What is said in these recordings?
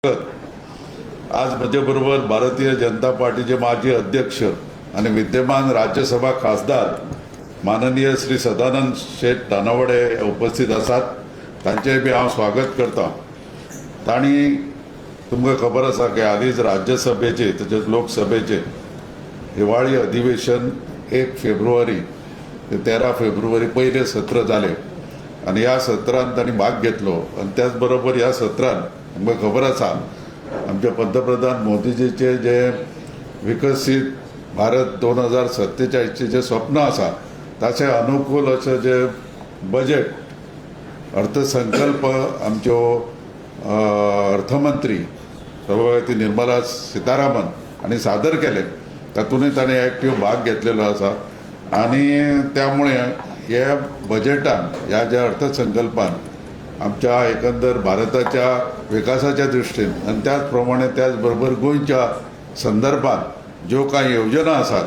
आज म्हजे बरोबर भारतीय जनता पार्टीचे माजी अध्यक्ष आणि विद्यमान राज्यसभा खासदार माननीय श्री सदानंद शेट तानावडे उपस्थित आसात. तांचें बी हांव स्वागत करता. तांणी, तुमकां खबर आसा की हालींच राज्यसभेचे तशेंच लोकसभेचे हिवाळी अधिवेशन 1 फेब्रुवारी ते 13 फेब्रुवारी पयलें सत्र जालें आनी ह्या सत्रांत तांणी भाग घेतलो. आनी त्याच बरोबर ह्या सत्रांत आमकां खबर आसा, आमचे पंतप्रधान मोदीजीचे जे विकसीत भारत 2047चे जे स्वप्न आसा, ताचे अनुकूल अशें जे बजेट, अर्थसंकल्प आमच्यो अर्थमंत्री सभापती निर्मला सीतारामन हांणी सादर केले, तातूंतय ताणें एक्टीव भाग घेतलेलो आसा. आनी त्यामुळे हे बजेटान, ह्या ज्या अर्थसंकल्पान आमच्या एकंदर भारताच्या विकासाच्या दृश्टीन आनी त्याच प्रमाणे, त्याच बरोबर गोंयच्या संदर्भात ज्यो कांय योजना आसात,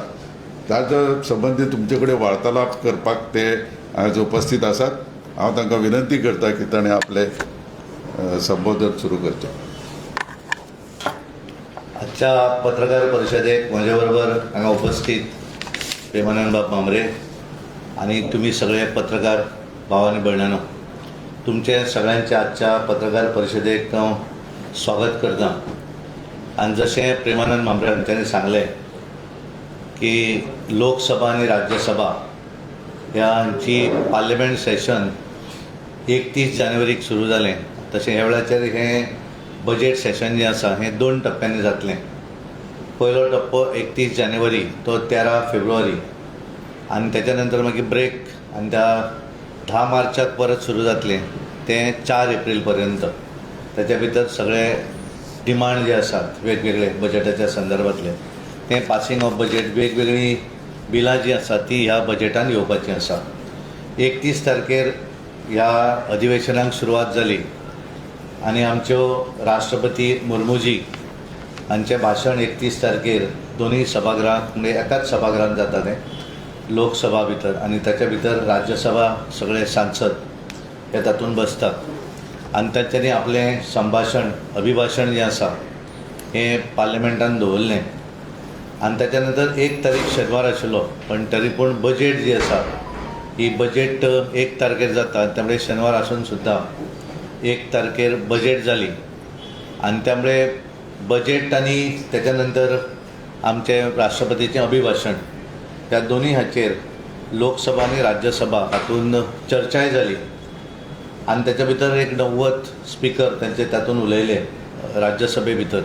ताच्या संबंदी तुमचे कडेन वार्तालाप करपाक ते आयज उपस्थित आसात. हांव तांकां विनंती करता की ताणें आपलें संबोधन सुरू करचें. आजच्या पत्रकार परिशदेक म्हज्या बरोबर हांगा उपस्थित प्रेमानंद बाब म्हांबरे आणि तुम्ही सगळे पत्रकार भाव आनी भयणांनो, तुमचे सगळ्यांचे आजच्या पत्रकार परिशदेक हांव स्वागत करता. आनी जशें प्रेमानंद म्हांबरे हांच्यांनी सांगलें की लोकसभा आनी राज्यसभा ह्या हांची पार्लिमेंट सेशन 31 जानेवारीक सुरू जालें, तशें ह्या वेळाचेर हें बजेट सेशन जें आसा हें दोन टप्प्यांनी जातलें. पयलो टप्पो 31 जानेवारी तो 13 फेब्रुवारी आनी त्याच्या नंतर मागीर ब्रेक आनी त्या 10 मार्चाक परत सुरू जातलें तें 4 एप्रील पर्यंत. ताच्या भितर सगळे डिमांड जे आसात वेगवेगळे बजेटाच्या संदर्भातले, तें पासिंग ऑफ बजेट, वेगवेगळीं बिलां जीं आसात ती ह्या बजेटान येवपाची आसा. 31 तारखेर ह्या अधिवेशनाक सुरवात जाली आनी आमच्यो राष्ट्रपती मुर्मूजी हांचें भाशण 31 तारखेर दोनूय सभागृहांत, म्हणजे एकाच सभागृहांत जाता तें, लोकसभा भितर आनी ताच्या भितर राज्यसभा सगळे सांसद हे तातूंत बसतात. आनी तांच्यांनी आपलें संभाशण, अभिभाशण जें आसा हें पार्लमेंटान दवरलें. आनी ताच्या नंतर 1 तारीख शेनवार आशिल्लो, पण तरी पूण बजेट जी आसा ही बजेट 1 तारखेर जाता. त्यामुळे शेनवार आसून सुद्दां 1 तारखेर बजेट जाली. आनी त्यामुळे बजेट आनी त्याच्या नंतर आमचें राष्ट्रपतीचें अभिभाशण ह्या दोनूय हाचेर लोकसभा आनी राज्यसभा हातूंत चर्चाय जाली. आनी ताच्या भितर एक 90 स्पिकर तांचे तातूंत उलयले राज्यसभे भितर.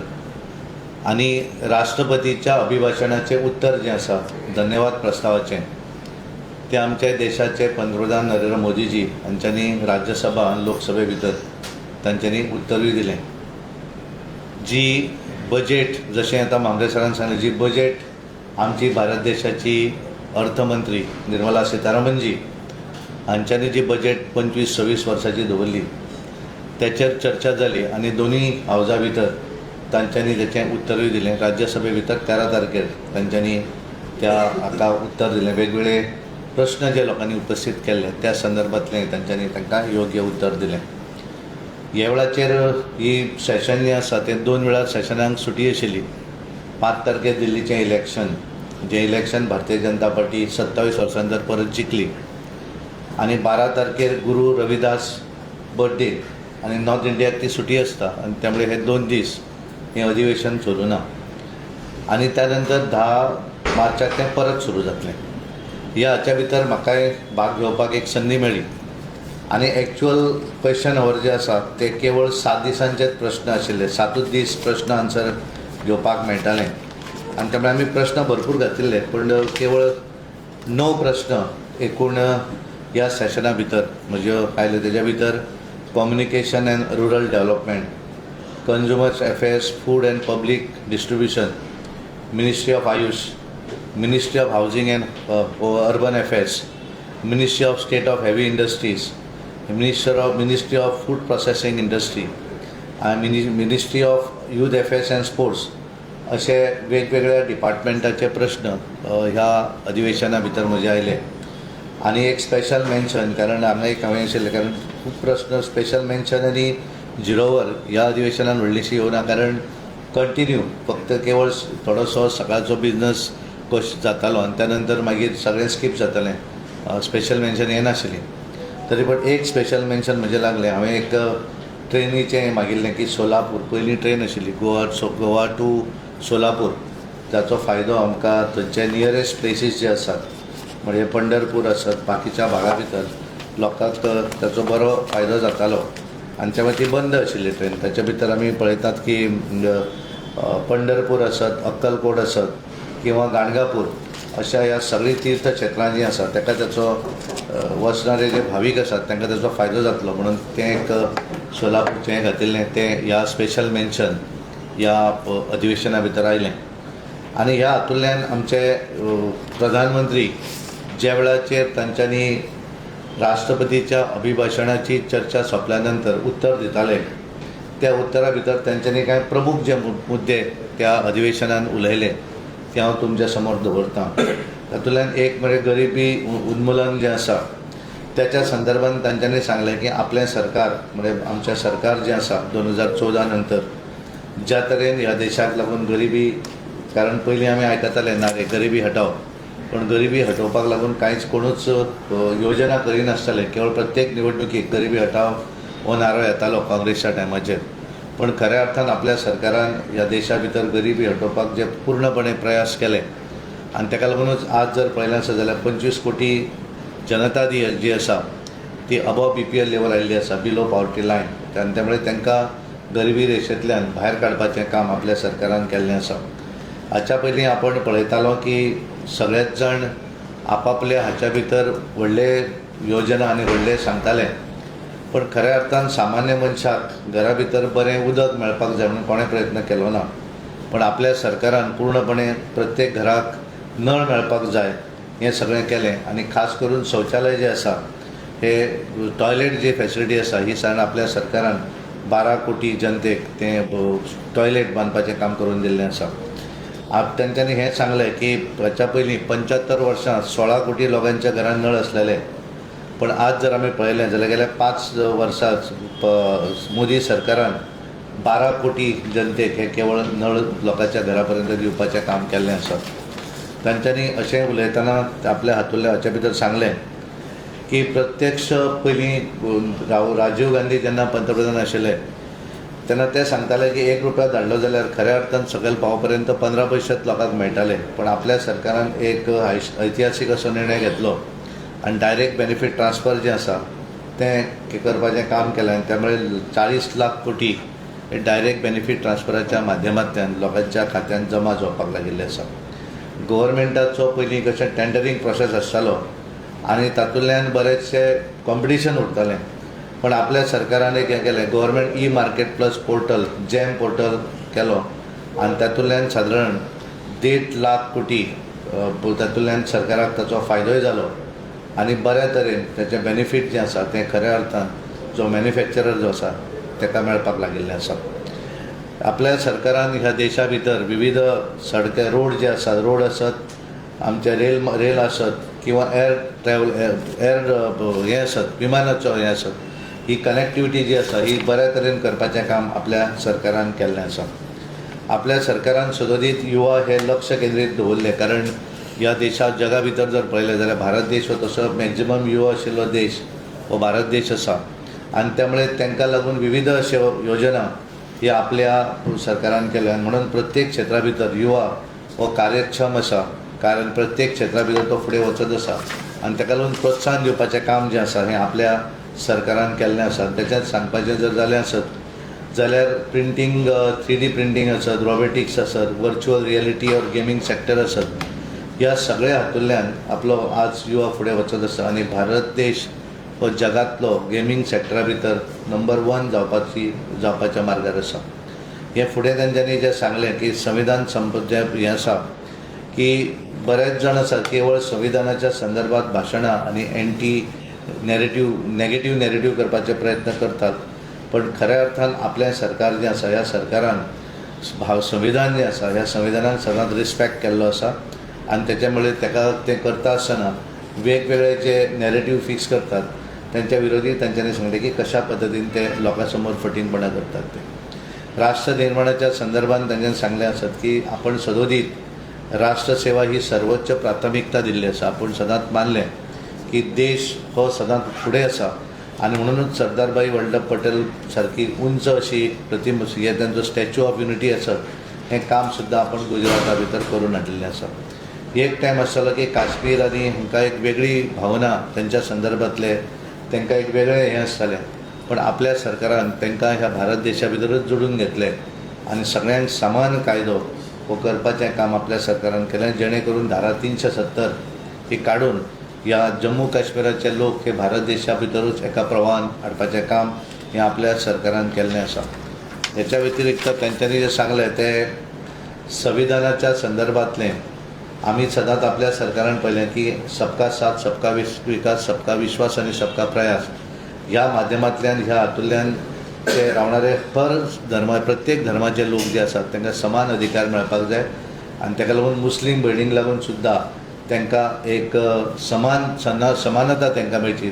आनी राष्ट्रपतीच्या अभिभाशणाचें उत्तर जें आसा, धन्यवाद प्रस्तावाचें, तें आमच्या देशाचे पंतप्रधान नरेंद्र मोदीजी हांच्यांनी राज्यसभा आनी लोकसभे भितर तांच्यांनी उत्तरूय दिलें. जी बजेट, जशें आतां म्हांबरे सरान सांगलें, जी बजेट आमची भारत देशाची अर्थमंत्री निर्मला सीतारामनजी हांच्यांनी जी बजेट 25-26 वर्साची दवरली, त्याचेर चर्चा जाली आनी दोनूय हावजा भितर तांच्यांनी तेचें उत्तरूय दिलें. राज्यसभे भितर 13 तारखेर तांच्यांनी त्या हाका उत्तर दिलें. वेगवेगळे प्रस्न जे लोकांनी उपस्थीत केल्ले, त्या संदर्भांतलें तांच्यांनी तांकां योग्य उत्तर दिलें. ह्या वेळाचेर ही सेशन जें आसा तें दोन वेळार सेशनाक सुटी आशिल्ली. 5 तारखेर दिल्लीचें इलेक्शन, जें इलेक्शन भारतीय जनता पार्टी 27 वर्सां नंतर परत जिखली, आनी 12 तारखेर गुरू रविदास बर्थडे आनी नॉर्थ इंडियाक ती सुटी आसता आनी त्यामुळे हे 2 दीस हें अधिवेशन चलूं ना. आनी त्या नंतर 10 मार्चाक तें परत सुरू जातलें. ह्या हाच्या भितर म्हाकाय भाग घेवपाक एक संदी मेळ्ळी. आनी एक्चुअल क्वेश्चन our जे आसा ते केवळ 7 दिसांचेच प्रस्न आशिल्ले. सातूच दीस प्रस्न आन्सर घेवपाक मेळटालें आनी त्यामुळे आमी प्रस्न भरपूर घातिल्ले, पूण केवळ णव प्रस्न एकूण ह्या सेशना भितर म्हज्यो आयल्यो. तेज्या भितर communication and rural development, consumers affairs, food and public distribution, ministry of Ayush, ministry of housing and urban affairs, ministry of state of heavy industries, ministry of food processing industry, ministry of youth affairs and sports, असे वेगवेगळ्या डिपार्टमेंटाचे प्रश्न ह्या अधिवेशना भितर म्हजे आयले. आनी एक special mention, कारण हांगा एक हांवें आशिल्लें, कारण खूब प्रस्न स्पेशल मेन्शन आनी झिरोवर ह्या अधिवेशनान व्हडलीशी येवना, कारण कंटिन्यू फक्त केवळ थोडोसो सकाळचो बिजनस कश जातालो आनी त्या नंतर मागीर सगळें स्कीप जातालें, स्पेशल मेन्शन येनाशिल्ली. तरी पण एक स्पेशल मेन्शन म्हजें लागलें, हांवें एक ट्रेनीचें मागिल्लें की सोलापूर पयलीं ट्रेन आशिल्ली गोवा टू सोलापूर, जाचो फायदो आमकां थंयचे नियरेस्ट प्लेसीस जे आसात म्हणजे पंढरपूर आसत बाकीच्या भागा भितर लोकांक ताचो बरो फायदो जातालो. आनी त्या ती बंद आशिल्ली ट्रेन, ताच्या भितर आमी पळयतात की पंढरपूर आसत, अक्कलकोट आसत किंवा गाणगापूर अशा ह्या सगळीं तीर्थक्षेत्रां जीं आसात ताका ताचो वचणारे जे भावीक आसात तांकां ताचो फायदो जातलो म्हणून तें एक सोलापूरचें हें घातिल्लें, तें ह्या स्पेशल मेन्शन ह्या अधिवेशना भितर आयलें. आनी ह्या हातूंतल्यान आमचे प्रधानमंत्री ज्या वेळाचेर तांच्यांनी राष्ट्रपतीच्या अभिभाशणाची चर्चा सोंपल्या नंतर उत्तर दिताले त्या उत्तरा भितर तांच्यांनी कांय प्रमुख जे मुद्दे त्या अधिवेशनान उलयले ते हांव तुमच्या समोर दवरतां. तातूंतल्यान एक म्हणजे गरिबी उन्मुलन जें आसा त्याच्या संदर्भात तांच्यांनी सांगलें की आपलें सरकार म्हणजे आमचें सरकार जें आसा 2014 नंतर ज्या तरेन ह्या देशाक लागून गरिबी, कारण पयलीं आमी आयकताले ना रे गरिबी हटाव, पण गरिबी हटोवपाक लागून कांयच कोणूच योजना करिनासताले, केवळ प्रत्येक निवडणुकीक गरिबी हटाव हो नारो येतालो काँग्रेसच्या टायमाचेर. पण खऱ्या अर्थान आपल्या सरकारान ह्या देशा भितर गरिबी हटोवपाक जे पूर्णपणे प्रयास केले आनी ताका लागूनच आज जर पळयलें आसत जाल्यार 25 कोटी जनता जी आसा ती अबव BPL level आयिल्ली आसा, बिलो पॉवर्टी लायन, आनी त्यामुळे तांकां गरिबी रेशेंतल्यान भायर काडपाचें काम आपल्या सरकारान केल्लें आसा. हाच्या पयलीं आपण पळयतालो की सगळेच जाण आपापल्या हाच्या भितर व्हडले योजना आनी व्हडले सांगताले, पण खऱ्या अर्थान सामान्य मनशाक घरा भितर बरें उदक मेळपाक जाय म्हणून कोणें प्रयत्न केलो ना, पण आपल्या सरकारान पूर्णपणे प्रत्येक घराक नळ मेळपाक जाय हें सगळें केलें. आनी खास करून शौचालय जें आसा, हे टॉयलेट जी फॅसिलिटी आसा ही साधारण आपल्या सरकारान 12 कोटी जनतेक तें टॉयलेट बांदपाचें काम करून दिल्लें आसा. तांच्यांनी हें सांगलें की हाच्या पयलीं 75 वर्सां 16 कोटी लोकांच्या घरान नळ आसलेले, पण आज जर आमी पळयलें जाल्यार गेल्या 5 वर्सां मोदी सरकारान 12 कोटी जनतेक हे केवळ नळ लोकांच्या घरा पर्यंत दिवपाचें काम केल्लें आसा. तांच्यांनी अशें उलयतना आपल्या हातूंतल्या हाच्या भितर सांगलें की प्रत्यक्ष पयलीं राजीव गांधी जेन्ना पंतप्रधान आशिल्ले तेन्ना ते सांगताले की 1 रुपया धाडलो जाल्यार खऱ्या अर्थान सकयल पावपर्यंत 15 पयशेच लोकांक मेळटाले, पण आपल्या सरकारान एक ऐतिहासीक असो निर्णय घेतलो आनी डायरेक्ट बेनिफीट ट्रान्सफर जें आसा तें करपाचें काम केलें आनी त्यामुळे 40 लाख कोटी हे डायरेक्ट बेनिफीट ट्रान्सफराच्या माध्यमांतल्यान लोकांच्या खात्यांत जमा जावपाक लागिल्ले आसा. गव्हर्मेंटाचो पयलीं कशें टेंडरींग प्रोसेस आसतालो आनी तातूंतल्यान बरेचशे कॉम्पिटिशन उरतालें, पण आपल्या सरकारान एक हें केलें, government e market plus portal GeM portal केलो आनी तातूंतल्यान सादारण 1.5 लाख कोटी तातूंतल्यान सरकाराक ताचो फायदोय जालो आनी बऱ्या तरेन ताचें बेनिफीट जें आसा तें खऱ्या अर्थान जो मॅन्युफॅक्चरर जो आसा ताका मेळपाक लागिल्लें आसा. आपल्या सरकारान ह्या देशा भितर विविध सडके रोड जे आसात, रोड आसत, आमचे रेल आसत किंवा एर ट्रॅवल एर हें आसत, विमानाचो हें आसत, ही कनेक्टिविटी जी आसा ही बऱ्या तरेन करपाचें काम आपल्या सरकारान केल्लें आसा. आपल्या सरकारान सदोदीत युवा हे लक्ष केंद्रीत दवरलें, कारण ह्या देशात जगा भितर जर पळयलें जाल्यार भारत देश हो तसो मॅक्झिमम युवा आशिल्लो देश हो भारत देश आसा आनी त्यामुळे तांकां लागून विविध अश्यो योजना ही आपल्या सरकारान केल्या, म्हणून प्रत्येक क्षेत्रा भितर युवा हो कार्यक्षम आसा, कारण प्रत्येक क्षेत्रा भितर तो फुडें वचत आसा आनी ताका लागून प्रोत्साहन दिवपाचें काम जें आसा हें आपल्या सरकारान केल्लें आसा. तेच्यात सांगपाचें जर जालें आसत जाल्यार प्रिंटींग, 3D printing आसत, रोबोटिक्स आसत, virtual reality or gaming sector आसत, ह्या सगळ्या हातूंतल्यान आपलो आज युवा फुडें वचत आसा आनी भारत देश हो जगांतलो गेमींग सेक्टरा भितर नंबर 1 जावपाच्या मार्गार आसा. हें फुडें तांच्यांनी जें सांगलें की संविधान जें हें आसा की बरेच जाण आसा केवळ संविधानाच्या संदर्भात भाशणां आनी एंटी नॅरेटीव नेगेटीव नॅरेटीव करपाचे प्रयत्न करतात, पण खऱ्या अर्थान आपलें सरकार जें आसा ह्या सरकारान संविधान जें आसा ह्या संविधानान सदांच रिस्पेक्ट केल्लो आसा आनी तेच्या मुळे ताका तें करता आसतना वेगवेगळे जे नॅरेटीव फिक्स करतात त्यांच्या विरोधी तांच्यांनी सांगलें की कशा पद्दतीन ते लोकां समोर फटींगपणां करतात. ते राष्ट्र निर्माणाच्या संदर्भात तांच्यांनी सांगलें आसत की आपण सदोदीत राष्ट्रसेवा ही सर्वोच्च प्राथमिकता दिल्ली आसा. आपूण सदांच मानलें की देश हो सदांच फुडें आसा आनी म्हणूनच सरदारभाई वल्लभ पटेल सारकी उंच अशी प्रतिम हे तांचो स्टॅच्यू ऑफ युनिटी आसत हें काम सुद्दां आपण गुजराता भितर करून हाडिल्लें आसा. एक टायम आसतालो की काश्मीर आनी हांकां एक वेगळी भावना तांच्या संदर्भांतले तांकां एक वेगळें हें आसतालें, पण आपल्या सरकारान तांकां ह्या भारत देशा भितरूच जोडून घेतलें आनी सगळ्यांक समान कायदो हो करपाचें काम आपल्या सरकारान केलें, जेणे करून धारा 370 ही काडून ह्या जम्मू काश्मीराचे लोक हे भारत देशा भितरूच एका प्रवाहान हाडपाचें काम हें आपल्या सरकारान केल्लें आसा. हेच्या व्यतिरिक्त तांच्यांनी जें सांगलें तें संविधानाच्या संदर्भांतलें आमी सदांच आपल्या सरकारान पळयलें की सबका साथ सबका विकास सबका विश्वास आनी सबका प्रयास ह्या माध्यमांतल्यान ह्या हातूंतल्यान ते रावणारे हर धर्मा प्रत्येक धर्माचे लोक जे आसात तांकां समान अधिकार मेळपाक जाय आनी ताका लागून मुस्लीम भयणींक लागून सुद्दां तांकां एक समान समानता तांकां मेळची,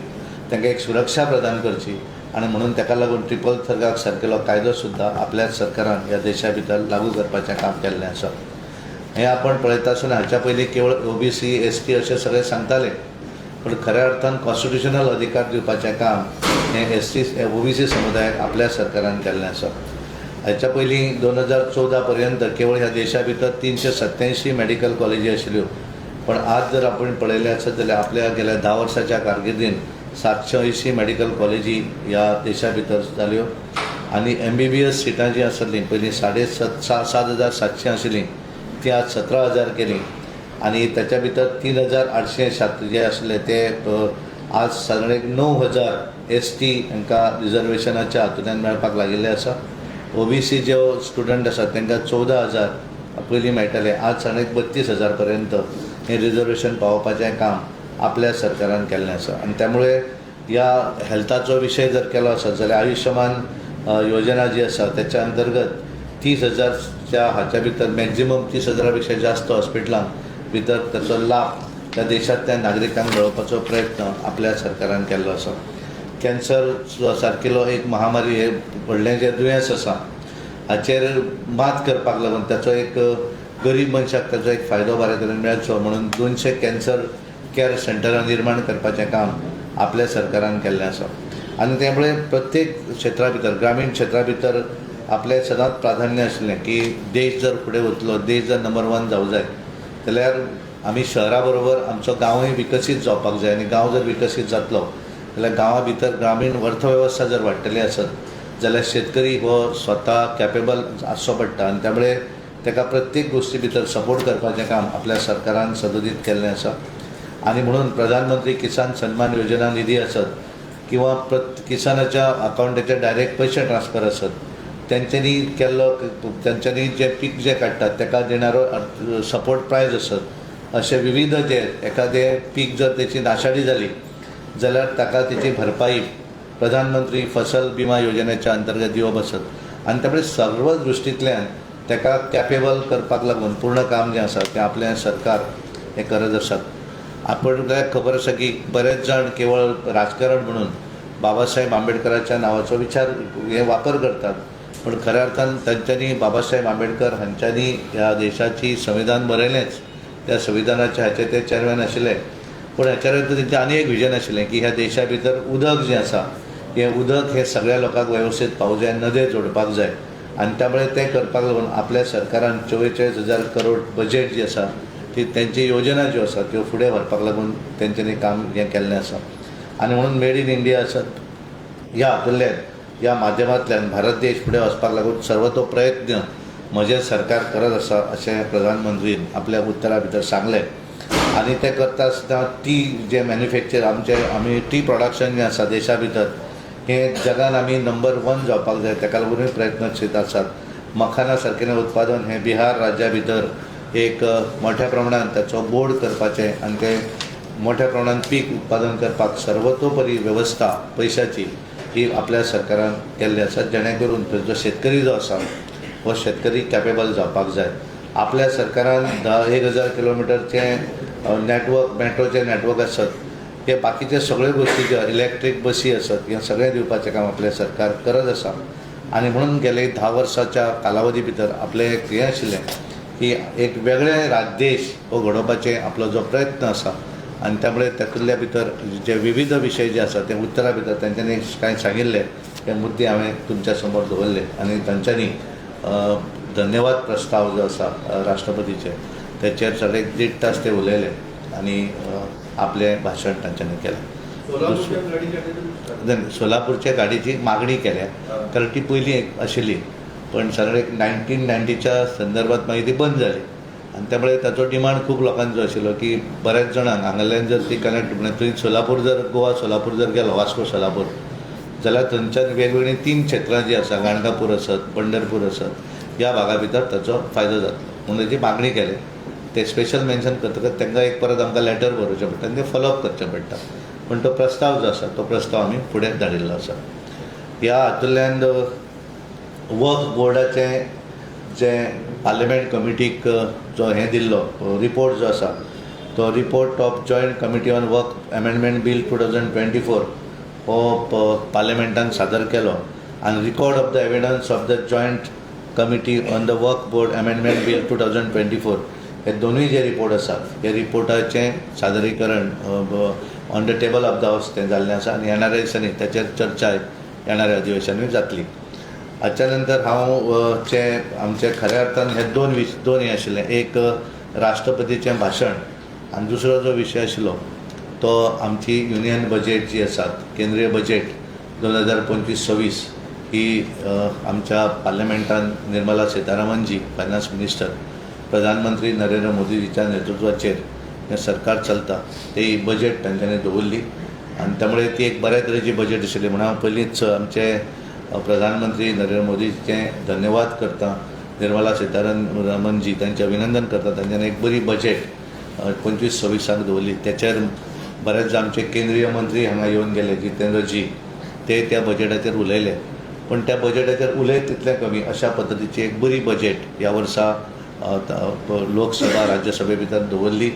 तांकां एक सुरक्षा प्रदान करची आनी म्हणून ताका लागून ट्रिपल तलाक सारकेलो कायदो सुद्दां आपल्या सरकारान ह्या देशा भितर लागू करपाचें काम केल्लें आसा. हें आपण पळयता आसतना हाच्या पयलीं केवळ OBC ST अशें सगळें सांगताले, पण खऱ्या अर्थान कॉन्स्टिट्युशनल अधिकार दिवपाचें काम हें ST OBC समुदायाक आपल्या सरकारान केल्लें आसा. हाच्या पयलीं 2014 पर्यंत केवळ ह्या देशा भितर 387 मेडिकल कॉलेजी आशिल्ल्यो, पण आज जर आपण पळयलें आसत जाल्यार आपल्या गेल्या 10 वर्साच्या कारकिर्दीन 780 मेडिकल कॉलेजी ह्या देशा भितर जाल्यो आनी MBBS सिटां जीं आसलीं पयलीं 7,500 आशिल्लीं ती आज 17,000 केली आनी ताच्या भितर 3,807 जे आसले ते आज सादारण एक 9,000 ST हांकां रिजर्वेशनाच्या हातूंतल्यान मेळपाक लागिल्ले आसा. OBC जे स्टुडंट आसात तांकां 14,000 पयलीं मेळटाले, आज सादारण एक 32,000 पर्यंत हें रिजर्वेशन पावोवपाचें काम आपल्या सरकारान केल्लें आसा. आनी त्यामुळे ह्या हेल्थाचो विशय जर केलो आसत जाल्यार आयुष्यमान योजना जी आसा त्याच्या अंतर्गत 30,000च्या हाच्या भितर मॅक्झिमम 30,000 पेक्षा जास्त हॉस्पिटलांक भितर ताचो लाभ त्या देशांतल्या नागरिकांक मेळोवपाचो प्रयत्न आपल्या सरकारान केल्लो आसा. कॅन्सर सारकिलो एक महामारी हे व्हडलें जें दुयेंस आसा हाचेर मात करपाक लागून ताचो एक गरीब मनशाक ताचो एक फायदो बरे तरेन मेळचो म्हणून 200 कॅन्सर कॅर सेंटरां निर्माण करपाचें काम आपल्या सरकारान केल्लें आसा. आनी त्यामुळे प्रत्येक क्षेत्रा भितर ग्रामीण क्षेत्रा भितर आपलें सदांच प्राधान्य आशिल्लें की देश जर फुडें वतलो, देश जर नंबर 1 जावं जाय जाल्यार आमी शहरा बरोबर आमचो गांवूय विकसीत जावपाक जाय आनी गांव जर विकसीत जातलो जाल्यार गांवा भितर ग्रामीण अर्थवेवस्था जर वाडटली आसत जाल्यार शेतकरी हो स्वता कॅपेबल आसचो पडटा आनी त्यामुळे ताका प्रत्येक गोश्टी भितर सपोर्ट करपाचें काम आपल्या सरकारान सदोदीत केल्लें आसा. आनी म्हणून प्रधानमंत्री किसान सन्मान योजना निधी आसत किंवा किसानाच्या अकावंटाचे डायरेक्ट पयशे ट्रान्सफर आसत, तांच्यांनी केल्लो तांच्यांनी जें पीक जें काडटात ताका देणारो सपोर्ट प्रायज आसत, अशे विविध जे एखादें पीक जर तेची नाशाडी जाली जाल्यार ताका तेची भरपाई प्रधानमंत्री फसल बिमा योजनेच्या अंतर्गत दिवप आसत आनी त्यामुळे सर्व दृश्टींतल्यान ताका कॅपेबल करपाक लागून पूर्ण काम जें आसा तें आपलें सरकार हें करत आसात. आपल्याक खबर आसा की बरेच जाण केवळ राजकारण म्हणून बाबासाहेब आंबेडकराच्या नांवाचो विचार हे वापर करतात, पण खऱ्या अर्थान तांच्यांनी बाबासाहेब आंबेडकर हांच्यांनी ह्या देशाची संविधान बरयलेंच, त्या संविधानाचे हाचे ते चेअरमॅन आशिल्ले, पूण हाच्या नंतर तेंचें आनी एक विजन आशिल्लें की ह्या देशा भितर उदक जें आसा हें उदक हें सगळ्या लोकांक वेवस्थीत पावूंक जाय, नदे जोडपाक जाय आनी त्यामुळे तें करपाक लागून आपल्या सरकारान 44,000 करोड बजेट जी आसा ती तेंची योजना ज्यो आसा त्यो फुडें व्हरपाक लागून तेंच्यांनी काम हें केल्लें आसा. आनी म्हणून मेड इन इंडिया आसत ह्या हातूंतल्यान ह्या माध्यमांतल्यान भारत देश फुडें वचपाक लागून सर्व तो प्रयत्न म्हजें सरकार करत आसा अशें प्रधानमंत्रीन आपल्या उत्तरा भितर सांगलें. आनी तें करता आसतना टी जें मॅन्युफॅक्चर आमचें आमी टी प्रोडक्शन जें आसा देशा भितर हें जगान आमी नंबर 1 जावपाक जाय ताका लागूनय प्रयत्नशील आसात. मखाना सारकेलें उत्पादन हें बिहार राज्या भितर एक मोठ्या प्रमाणान ताचो बोर्ड करपाचें आनी तें मोठ्या प्रमाणान पीक उत्पादन करपाक सर्वतोपरी वेवस्था पयशाची ही आपल्या सरकारान केल्ली आसा, जेणे करून थंयचो शेतकरी जो आसा हो शेतकरी कॅपेबल जावपाक जाय. आपल्या सरकारान 10,000 किलोमिटरचें नेटवर्क मेट्रोचें नेटवर्क आसत हे बाकीचे सगळे गोश्टी ज्यो इलेक्ट्रीक बसी आसत हें सगळें दिवपाचें काम आपलें सरकार करत आसा. आनी म्हणून गेले 10 वर्साच्या कालावधी भितर आपलें एक हें आशिल्लें की एक वेगळें देश हो घडोवपाचें आपलो जो प्रयत्न आसा आनी त्यामुळे तातूंतल्या भितर जे विविध विशय जे आसा ते उत्तरा भितर तांच्यांनी कांय सांगिल्ले ते मुद्दे हांवें तुमच्या समोर दवरले आनी तांच्यांनी धन्यवाद प्रस्ताव जो आसा राष्ट्रपतीचे तेचेर सगळे 1.5 तास ते उलयले आनी आपलें भाशण तांच्यांनी केलें. सोलापूरच्या गाडयेची मागणी केल्या कारण ती पयलीं एक आशिल्ली पण सादारण एक 1990च्या संदर्भात मागीर ती बंद जाली आनी त्यामुळे ताचो डिमांड खूब लोकांचो आशिल्लो की बऱ्याच जाणांक हांगाल्यान जर ती कनेक्ट म्हणल्यार थंय सोलापूर जर गोवा सोलापूर जर गेलो वास्को सोलापूर जाल्यार थंयच्यान वेगवेगळीं 3 क्षेत्रां जीं आसा गाणगापूर आसत पंढरपूर आसत ह्या भागा भितर ताचो फायदो जातलो म्हणून ताची मागणी केली. ते स्पेशल मेन्शन करतकच तांकां एक परत आमकां लेटर बरोवचें पडटा आनी तें फॉलोअप करचें पडटा पूण तो प्रस्ताव जो आसा तो प्रस्ताव आमी फुडें धाडिल्लो आसा. ह्या हातूंतल्यान वक्फ बोर्डाचें जें पार्लिमेंट कमिटीक जो हें दिल्लो रिपोर्ट जो आसा तो report of joint committee on Waqf amendment bill 2024 हो पार्लिमेंटान सादर केलो आनी record of the evidence of the joint committee on the Waqf board amendment bill 2024 हे दोनूय जे रिपोर्ट आसात हे रिपोर्टाचें सादरीकरण on the table of the house तें जाल्लें आसा आनी येणाऱ्या दिसांनी ताचेर चर्चा येणाऱ्या अधिवेशनांनी जातली. हाच्या नंतर हांव जे आमचे खऱ्या अर्थान हे दोन हें आशिल्लें, एक राष्ट्रपतीचें भाशण आनी दुसरो जो विशय आशिल्लो तो आमची युनियन बजेट जी आसा केंद्रीय बजेट 2025-26 ही आमच्या पार्लमेंटान निर्मला सीतारामनजी फायनान्स मिनिस्टर प्रधानमंत्री नरेंद्र मोदीजीच्या नेतृत्वाचेर हें सरकार चलता ते बजेट तांच्यांनी दवरली आनी त्यामुळे ती एक बऱ्या तरेची बजेट आशिल्ली. म्हणून हांव पयलींच आमचे प्रधानमंत्री नरेंद्र मोदीचें धन्यवाद करता, निर्मला सीतारामनजी तांचें अभिनंदन करता. तांच्यांनी एक बरी बजेट 25-26 दवरली. तेचेर बरेच आमचे केंद्रीय मंत्री हांगा येवन गेले जितेंद्रजी ते त्या बजेटाचेर उलयले पूण त्या बजेटाचेर उलयत तितलें कमी अशा पद्दतीची एक बरी बजेट ह्या वर्सा लोकसभा राज्यसभे भितर दवरली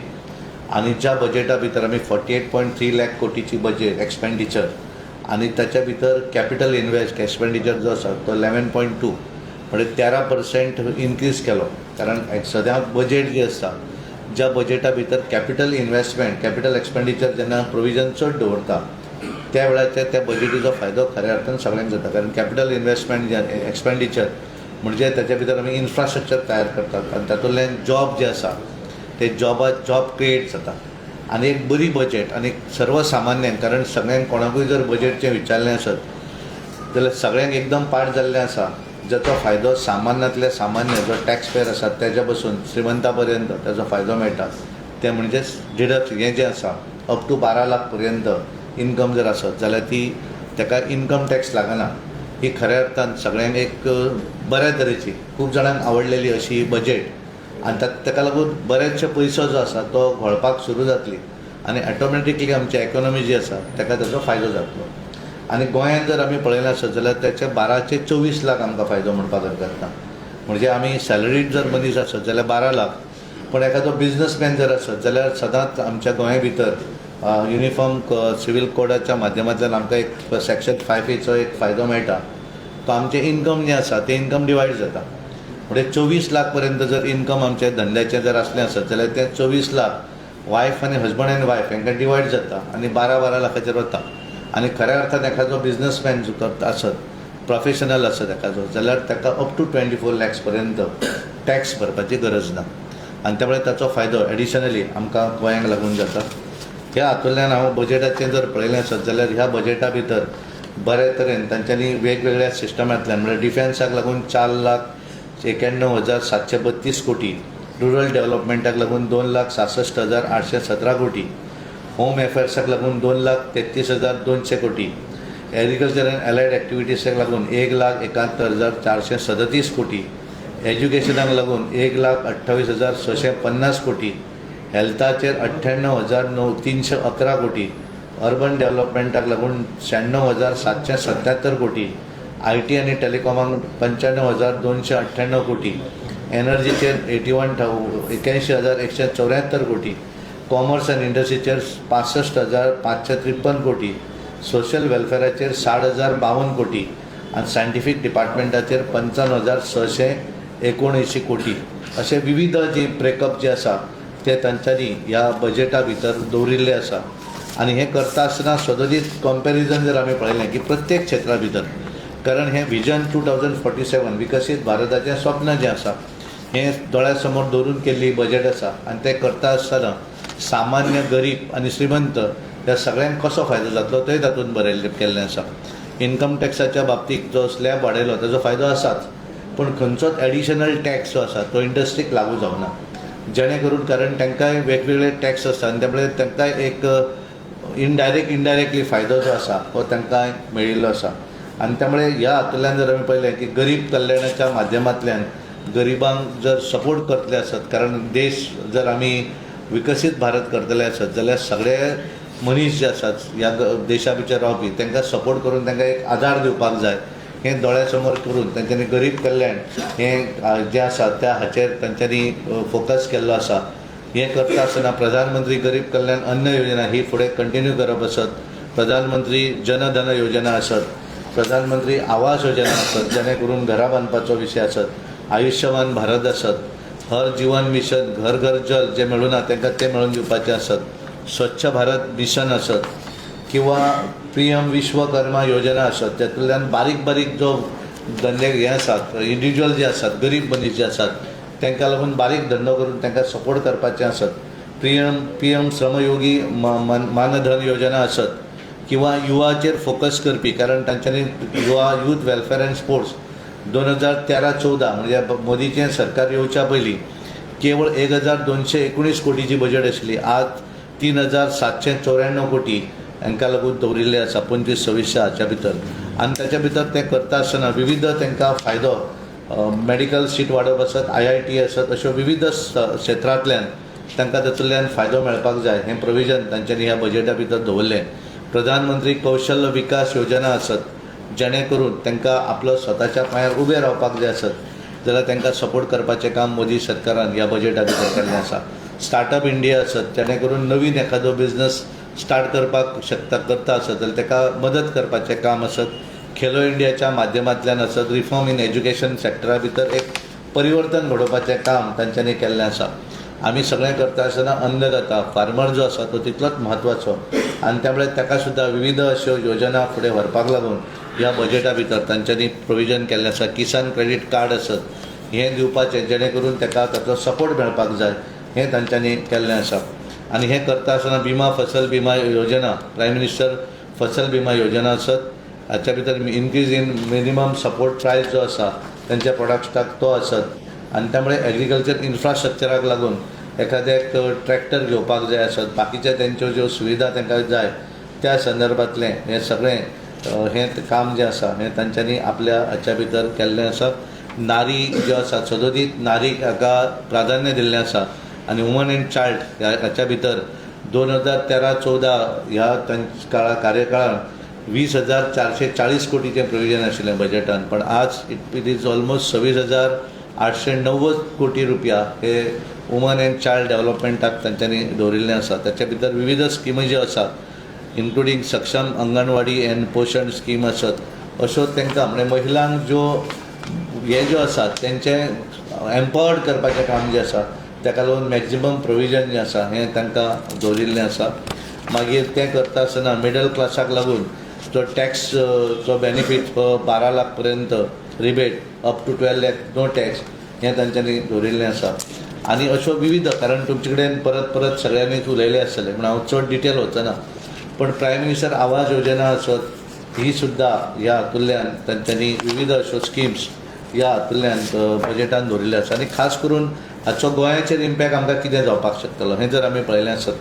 आनी ज्या बजेटा भितर आमी 48.3 लाख कोटीची बजेट एक्सपेंडिचर आनी ताच्या भितर कॅपिटल इन्वेस्ट एक्सपेंडिचर जो आसा तो 11.2 म्हणजे 13% इन्क्रीज केलो. कारण सदांच बजेट जी आसता ज्या बजेटा भितर कॅपिटल इन्वेस्टमेंट कॅपिटल एक्सपेंडिचर जेन्ना प्रोविजन चड दवरता त्या वेळाचेर त्या बजेटीचो फायदो खऱ्या अर्थान सगळ्यांक जाता. कारण कॅपिटल इन्वेस्टमेंट जे एक्सपेंडिचर म्हणजे ताच्या भितर आमी इन्फ्रास्ट्रक्चर तयार करतात आनी तातूंतल्यान जॉब जे आसा ते जॉब क्रिएट जाता आनी एक बरी बजेट आनी सर्वसामान्यांक कारण सगळ्यांक कोणाकूय जर बजेटचें विचारलें आसत जाल्यार सगळ्यांक एकदम पाठ जाल्लें आसा जाचो फायदो सामान्यांतल्या सामान्य जो टॅक्स पेयर आसा तेज्या पसून श्रीमंता पर्यंत ताजो फायदो मेळटा. तें म्हणजे डिडक्ट हें जें आसा अप टू 12 लाख पर्यंत इनकम जर आसत जाल्यार ती ताका इनकम टॅक्स लागना. ही खऱ्या अर्थान सगळ्यांक एक बऱ्या तरेची खूब जाणांक आवडलेली अशी बजेट आनी ताका लागून बरेचशे पयसो जो आसा तो घोळपाक सुरू जातली आनी ऑटोमॅटिकली आमची इकॉनॉमी जी आसा ताका ताचो फायदो जातलो. आनी गोंयांत जर आमी पळयलें आसत जाल्यार तेचे 12 ते 24 लाख आमकां फायदो म्हणपाक हरकत ना. म्हणजे आमी सॅलरीड जर मनीस आसत जाल्यार 12 लाख पूण एखादो बिजनसमॅन जर आसत जाल्यार सदांच आमच्या गोंया भितर युनिफॉर्म सिवील कोडाच्या माध्यमांतल्यान आमकां एक सेक्शन 5Aचो एक फायदो मेळटा. तो आमचें इनकम जें आसा तें इनकम डिवायड जाता. म्हणजे 24 लाख पर्यंत जर इनकम आमचें धंद्याचें जर आसलें आसत जाल्यार तें 24 लाख वायफ आनी हजबंड आनी वायफ हांकां डिवायड जाता आनी 12-12 लाखाचेर वता. आनी खऱ्या अर्थान एखादो बिजनसमॅन जो करता आसत प्रोफेशनल आसत एखादो जाल्यार ताका अप टू 24 लॅक्स पर्यंत टॅक्स भरपाची गरज ना आनी त्यामुळे ताचो फायदो एडिशनली आमकां गोंयांक लागून जाता. ह्या हातूंतल्यान हांव बजेटाचें जर पळयलें आसत जाल्यार ह्या बजेटा भितर बरे तरेन तांच्यांनी वेगवेगळ्या सिस्टमांतल्यान म्हळ्यार डिफेन्साक लागून 4,91,732 कोटी, रुरल डेव्हलपमेंटाक लागून 2,66,817 कोटी, होम अफेर्साक लागून 2,33,200 कोटी, एग्रीकल्चर अँड एलायड एक्टिविटीसाक लागून 1,71,437 कोटी, एज्युकेशनाक लागून 1,28,650 कोटी, हेल्थाचेर 98,311 कोटी, अर्बन डेव्हलपमेंटाक लागून 96,777 कोटी, I T आनी टेलिकॉमाक 95,298 कोटी, एनर्जीचेर 81,174 कोटी, कॉमर्स अँड इंडस्ट्रीचेर 65,553 कोटी, सोशल वेलफेराचेर 60,052 कोटी आनी सायंटिफीक डिपार्टमेंटाचेर 55,679 कोटी अशे विविध जे ब्रेकअप जे आसा ते तांच्यांनी ह्या बजेटा भितर दवरिल्ले आसा. आनी हें करता आसतना सदोदीत कंपेरिजन जर आमी पळयलें की प्रत्येक क्षेत्रा भितर, कारण हें विजन 2047 विकसीत भारताचें स्वप्न जें आसा हें दोळ्या समोर दवरून केल्ली बजेट आसा. आनी तें करता आसतना सामान्य गरीब आनी श्रीमंत ह्या सगळ्यांक कसो फायदो जातलो तें तातूंत बरयल्लें केल्लें आसा. इन्कम टॅक्साच्या बाबतींत जो स्लॅब वाडयलो ताजो फायदो आसाच, पूण खंयचोच एडिशनल टॅक्स जो आसा तो इंडस्ट्रीक लागू जावना, जेणे करून कारण तांकांय वेगवेगळे टॅक्स आसता आनी त्यामुळे तांकांय एक इनडायरेक्टली फायदो जो आसा हो तांकां मेळिल्लो आसा. आनी त्यामुळे ह्या हातूंतल्यान जर आमी पळयलें की गरीब कल्याणाच्या माध्यमांतल्यान गरिबांक जर सपोर्ट करतले आसत, कारण देश जर आमी विकसीत भारत करतले आसत जाल्यार सगळे मनीस जे आसात ह्या देशा भितर रावपी तांकां सपोर्ट करून तांकां एक आदार दिवपाक जाय हें दोळ्या समोर करून तांच्यांनी गरीब कल्याण हें जें आसा त्या हाचेर तांच्यांनी फोकस केल्लो आसा. हें करता आसतना प्रधानमंत्री गरीब कल्याण अन्न योजना ही फुडें कंटिन्यू करप आसत, प्रधानमंत्री जनधन योजना आसत, प्रधानमंत्री आवास योजना आसत जेणे करून घरां बांदपाचो विशय आसत, आयुश्यमान भारत आसत, हर जीवन मिशन, घर घर जल जें मेळूना तांकां तें मेळोवन दिवपाचें आसत, स्वच्छ भारत मिशन आसत किंवा पी एम विश्वकर्मा योजना आसत, तातूंतल्यान बारीक बारीक जो धंदे हे आसात इंडिविज्युअल जे आसात गरीब मनीस जे आसात तांकां लागून बारीक धंदो करून तांकां सपोर्ट करपाचें आसत, पी एम श्रमयोगी मानधन योजना आसत किंवा युवाचेर फोकस करपी, कारण तांच्यांनी युवा यूथ वेलफेर अँड स्पोर्ट्स 2013-14 म्हणजे मोदीचें सरकार येवच्या पयलीं केवळ 1,219 कोटीची बजेट आशिल्ली, आज 3,794 कोटी हांकां लागून दवरिल्ले आसा 25-26 हाच्या भितर. आनी ताच्या भितर तें करता आसतना विविध तांकां फायदो, मेडिकल सीट वाडोवप आसत, आयआयटी आसत, अश्यो विविध क्षेत्रांतल्यान तांकां तातूंतल्यान फायदो मेळपाक जाय हें प्रोविजन तांच्यांनी ह्या बजेटा भितर दवरलें. प्रधानमंत्री कौशल्य विकास योजना आसत जेणे करून तांकां आपलो स्वताच्या पांयार उबें रावपाक जाय आसत जाल्यार तांकां सपोर्ट करपाचें काम मोदी सरकारान ह्या बजेटा भितर केल्लें आसा. स्टार्टअप इंडिया आसत जेणे करून नवीन एखादो बिजनस स्टार्ट करपाक शकता करता आसत जाल्यार ताका मदत करपाचें काम आसत, खेलो इंडियाच्या माध्यमांतल्यान आसत, रिफॉर्म इन एज्युकेशन सॅक्टरा भितर एक परिवर्तन घडोवपाचें काम तांच्यांनी केल्लें आसा. आमी सगळें करता आसतना अन्नदाता फार्मर जो आसा तो तितलोच म्हत्वाचो आनी त्यामुळे ताका सुद्दां विविध अश्यो योजना फुडें व्हरपाक लागून ह्या बजेटा भितर तांच्यांनी प्रोविजन केल्लें आसा. किसान क्रेडीट कार्ड आसत हें दिवपाचें जेणे करून ताका ताचो सपोर्ट मेळपाक जाय हें तांच्यांनी केल्लें आसा. आनी हें करता आसतना बिमा फसल बिमा योजना, प्रायम मिनिस्टर फसल बिमा योजना आसत, हाच्या भितर increase in minimum support price जो आसा तेंच्या प्रोडक्ट्साक तो आसत आनी त्यामुळे एग्रीकल्चर इन्फ्रास्ट्रक्चराक लागून एखाद्याक ट्रॅक्टर घेवपाक जाय आसत, बाकीच्या तेंच्यो ज्यो सुविधा तांकां जाय त्या संदर्भांतलें हें सगळें हें काम जें आसा हें तांच्यांनी आपल्या हाच्या भितर केल्लें आसा. नारी ज्यो आसा सदोदीत नारीक हाका प्राधान्य दिल्लें आसा आनी वुमन एंड चायल्ड हाच्या भितर 2013-14 ह्या तांच्या कार्यकाळान 20,440 कोटीचें प्रोविजन आशिल्लें बजेटान, पण आज it is almost 26,890 कोटी रुपया हे वुमन एंड चायल्ड डेव्हलपमेंटाक तांच्यांनी दवरिल्लें आसा. ताच्या भितर विविध स्किमी ज्यो आसा इन्क्लुडींग सक्षम अंगणवाडी एंड पोशण स्कीम आसत, अश्यो तांकां म्हणजे महिलांक ज्यो हे ज्यो आसा तेंचें एम्पावर्ड करपाचें काम जें आसा ताका लागून मॅक्झिमम प्रोविजन जें आसा हें तांकां दवरिल्लें आसा. मागीर तें करता आसतना मिडल क्लासाक लागून जो टॅक्स जो बेनिफीट 12 लाख पर्यंत rebate up to 12 lakh no tax हें तांच्यांनी दवरिल्लें आसा. आनी अश्यो विविध, कारण तुमचे कडेन परत परत सगळ्यांनीच उलयलें आसतलें म्हूण हांव चड डिटेल वचना, पण प्रायम मिनिस्टर आवास योजना आसत ही सुद्दां ह्या हातूंतल्यान तांच्यांनी विविध अश्यो स्किम्स ह्या हातूंतल्यान बजेटान दवरिल्ल्यो आसा. आनी खास करून हाचो गोंयाचेर इम्पॅक्ट आमकां कितें जावपाक शकतलो हें जर आमी पळयलें आसत